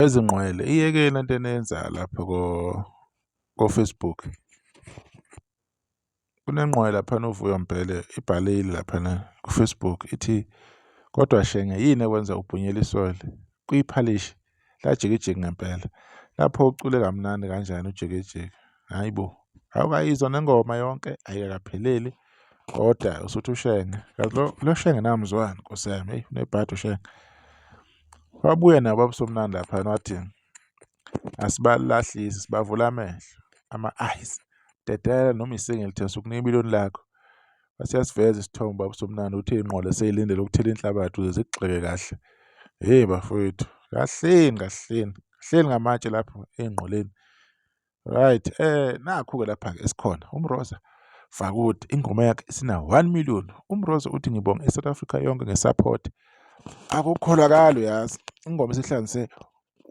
Ezingqwele, iyekeni lento eniyenzayo lapha ko-Facebook. Kunengqwele laphana uVuyo Mbhele ibhalile laphana ku-Facebook ithi, kodwa Shenge yini ekwenza ubhunyele isoli kwiphalishi lajikijiki ngempela. Lapho ucule kamnandi kanjani ujikijiki? Hhayi bo, awukayizwa nengoma yonke ayikakapheleli kodwa usuthi uShenge. Kazi lo Shenge namzwani Nkosi yami, eyi unebhadi uShenge. Wabuya nabo ubaba uSomnandi laphayana wathi, asibalahlisi sibavula amehlo, ama-eyes. Dedela noma isingeli thina sokunika imiliyoni lakho. Waseyasiveza isithombe ubaba uSomnandi ukuthi iy'nqola sey'lindele ukuthela inhlabathi ukuze zigxeke kahle. Hheyi bafowethu, kahleni kahleni, kahleni ngamatshe lapho ey'nqoleni. Right, nakhu-ke lapha-ke esikhona uMroza Fakude ingoma yakhe isina 1 million. UMroza uthi ngibonga iSouth Africa yonke nge-support. Akukholakali uyazi ingoma isihlanganise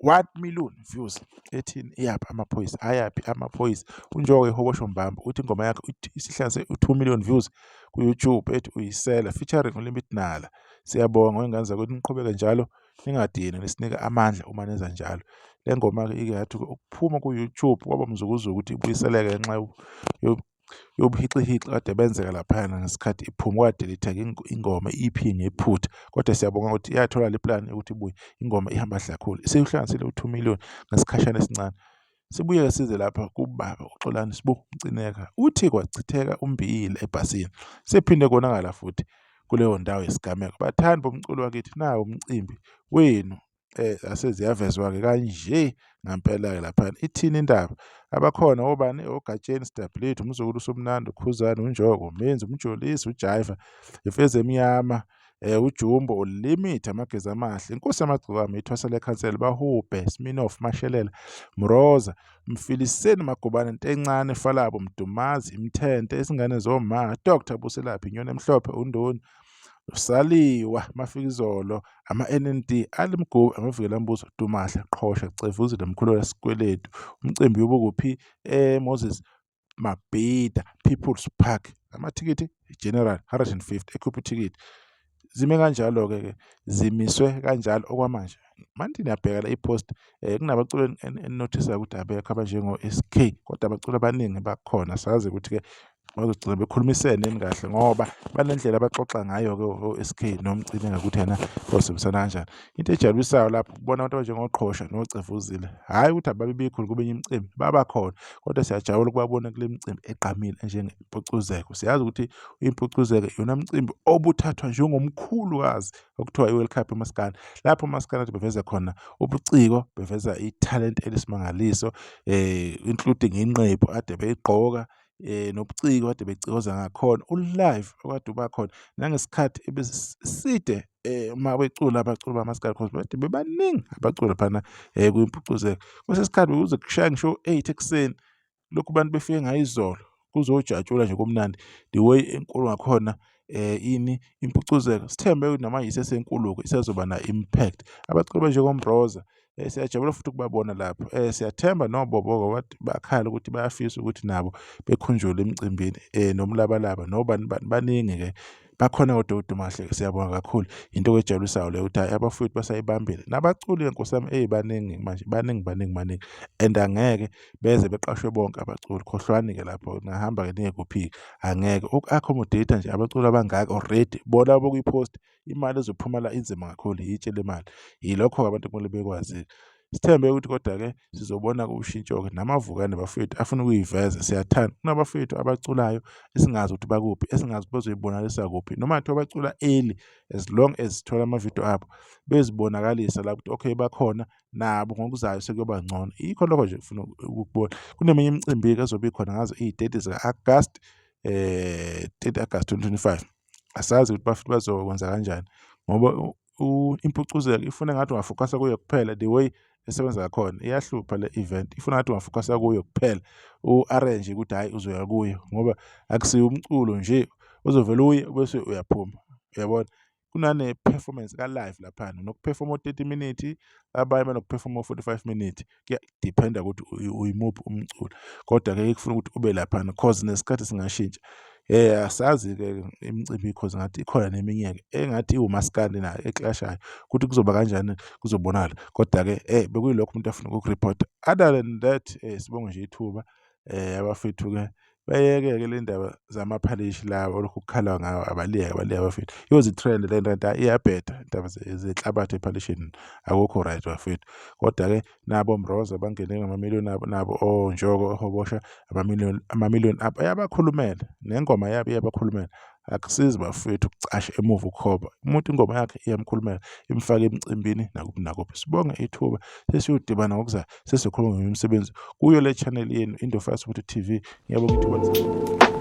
1 million views ethini iyaphi amaphoyisa ayaphi amaphoyisa uNjoko ihobosho Mbambo uthi ingoma yakhe isihlanganise u-2 million views ku-YouTube ethi uyisela featuring uLimit Nala. Siyabonga wengane zakwethu niqhubeke njalo ningadinwa nisinika amandla uma nenza njalo. Le ngoma-ke ike yathi ukuphuma ku-YouTube kwaba mzukuzuku ukuthi ibuyiseleke ngenxa yobuhixihixi kade benzeka laphayana ngesikhathi iphuma kwadelitheka ingoma i-EP ngephutha kodwa siyabonga ukuthi iyathola le plan yokuthi ibuye ingoma ihamba kahle kakhulu iseyihlanganisile u-2 million ngesikhashana esincane. Sibuye size lapha kubaba uXolani Sbu Mcineka uthi kwachitheka umbila ebhasini sephinde konakala futhi kuleyo ndawo yesigameko. Bathandi bomculo wakithi nawu umcimbi wenu aseziyavezwa-ke kanje ngampela-ke laphana. Ithini indaba? Abakhona obani? OGatsheni, Stability, uMzukulu uSomnandi, uKhuzani, uNjoko, uMenzi, uMjolisi, uJaiva, Imfezi Emnyama, uJumbo, uLimit, Amageza Amahle, Inkosi Yamagcokama, Ithwasa Lekhansela, Bahubhe, Sminoff, Mashelela, Mroza, Mfiliseni Magubane, Ntencane, Falabo, Mdumazi, Imthente, Izingane Zoma, Dr Buselaphi, Inyoni Emhlophe, uNdoni, Usaliwa, Mafikizolo, ama-NND, Ali Mgubi, Amavikela-mbuso, Dumahla, Qhosha, Cevuzile, Mkhulu Wesikweletu. Umcimbi ubukuphi? EMoses Mabhida People's Park. Amathikithi general 150 ekhupha ithikithi. Zime kanjalo-ke ke zimiswe kanjalo okwamanje. Manje niyabheka la i-post kunabaculi eninothisa ukuthi abekho abanjengo-S_K kodwa abaculi abaningi bakhona sazi ukuthi-ke bazogcina bekhulumisene yini kahle ngoba banendlela abaxoxa ngayo-ke o-S_K noMcineka ukuthi yena bosebenzisana kanjani. Into ejabulisayo lapho ukubona abantu abanjengoQhosha noCevuzile, hhayi ukuthi ababibikho kweminye imicimbi, baba khona kodwa siyajabula ukubabona kule micimbi egqamile enjengempucuzeko. Siyazi ukuthi impucuzeko iyona mcimbi obuthathwa njengomkhulukazi okuthiwa i-World Cup yomaskandi, lapho umaskandi kade beveza khona ubuciko, beveza ithalente elisimangaliso including inqephu ade beyigqoka nobuciko kade becikoza ngakhona, u-live okade uba khona nangesikhathi ebeside uma becula abaculi bamaskandi cause bade bebaningi abaculi laphana kwimpucuzeko. Kwesinye isikhathi bekuze kushaye ngisho o-eight ekuseni lokhu abantu befike ngayizolo kuzojatshulwa nje kumnandi the way enkulu ngakhona ini impucuzeko. Sithembe ukuthi noma isesenkulu-ke isezoba na-impact. Abaculi abanjengoMroza siyajabula futhi ukubabona lapho. Siyathemba noBobo bakhala ukuthi bayafisa ukuthi nabo bekhunjulwe emcimbini noMlabalaba nobani bani baningi-ke bakhona kodwa uDumahle siyabonga kakhulu. Into ejabulisayo leyo ukuthi hhayi abafowethu basayibambile nabaculi-ke nkosi yami eyi baningi manje baningi baningi baningi and angeke beze beqashwe bonke abaculi khohlwani-ke lapho ningahamba-ke niye kuphi-ke angeke uku-accommodate nje abaculi abangaka already bona abokwi-post imali ezophuma la inzima kakhulu yitshe lemali yilokho-ke abantu kumele bekwazi sithembe ukuthi kodwa-ke sizobona ushintsho-ke namavukane bafowethu afuna ukuyiveza siyathanda kunabafowethu abaculayo esingazi ukuthi bakuphi esingazi ukuthi bazoyibonakalisa kuphi noma kuthiwa bacula early as long as sithola amavidiyo abo bezibonakalisa la ukuthi okay bakhona nabo ngokuzayo sekuyoba ngcono yikho lokho nje ngifuna ukukubona kuneminye imicimbi-ke ezobe ikhona ngazo iy'teti zika-Agasti 30 Agasti 2025 asazi ukuthi bafike bazokwenza kanjani ngoba impucuzeko ifuna ngathi ungafokhasa kuyo kuphela the way esebenza ngakhona iyahlupha le event ifuna ngathi ungafokhasa kuyo kuphela u-arrange ukuthi hhayi uzoya kuyo ngoba akusiwo umculo nje uzovele uye bese uyaphuma uyabona. Kunane-performance ka-live laphana, nokuphefoma o-30 minute, abanye banokuphefoma o-45 minute. Kuya-depend-a ukuthi uyimuphi umculi, kodwa-ke kufuna ukuthi ube laphana cause nesikhathi singashintsha. Asazi-ke imicimbi cause ngathi ikhona neminye-ke engathi iwumaskandi nayo eklashayo, ukuthi kuzoba kanjani kuzobonakala. Kodwa-ke bekuyilokho umuntu afuna ukukuripota. Other than that, sibonge nje ithuba abafethu-ke beyeke-ke le ndaba zamaphalishi lawa olokhu kukhalwa ngawo, abaliyeke abaliyeke abafethu. Iyoze i-trend le nto kanti iyabheda indaba zenhlabathi ephalishini, akukho right bafethu. Kodwa-ke nabo oMroza bangene ngamamiliyoni abo, nabo oNjoko oHobosha amamiliyoni amamiliyoni abo ayabakhulumela, nengoma yabo iyabakhulumela. Akusizi bafethu ukucasha emuva ukukhoba, umuntu ingoma yakhe iyamkhulumela imfake emcimbini nakuphi nakuphi. Sibonge ithuba sesiyodibana ngokuzayo sesizokhuluma ngemisebenzi kuyo le channel yenu Indofaya Soweto TV. Ngiyabonga ithuba.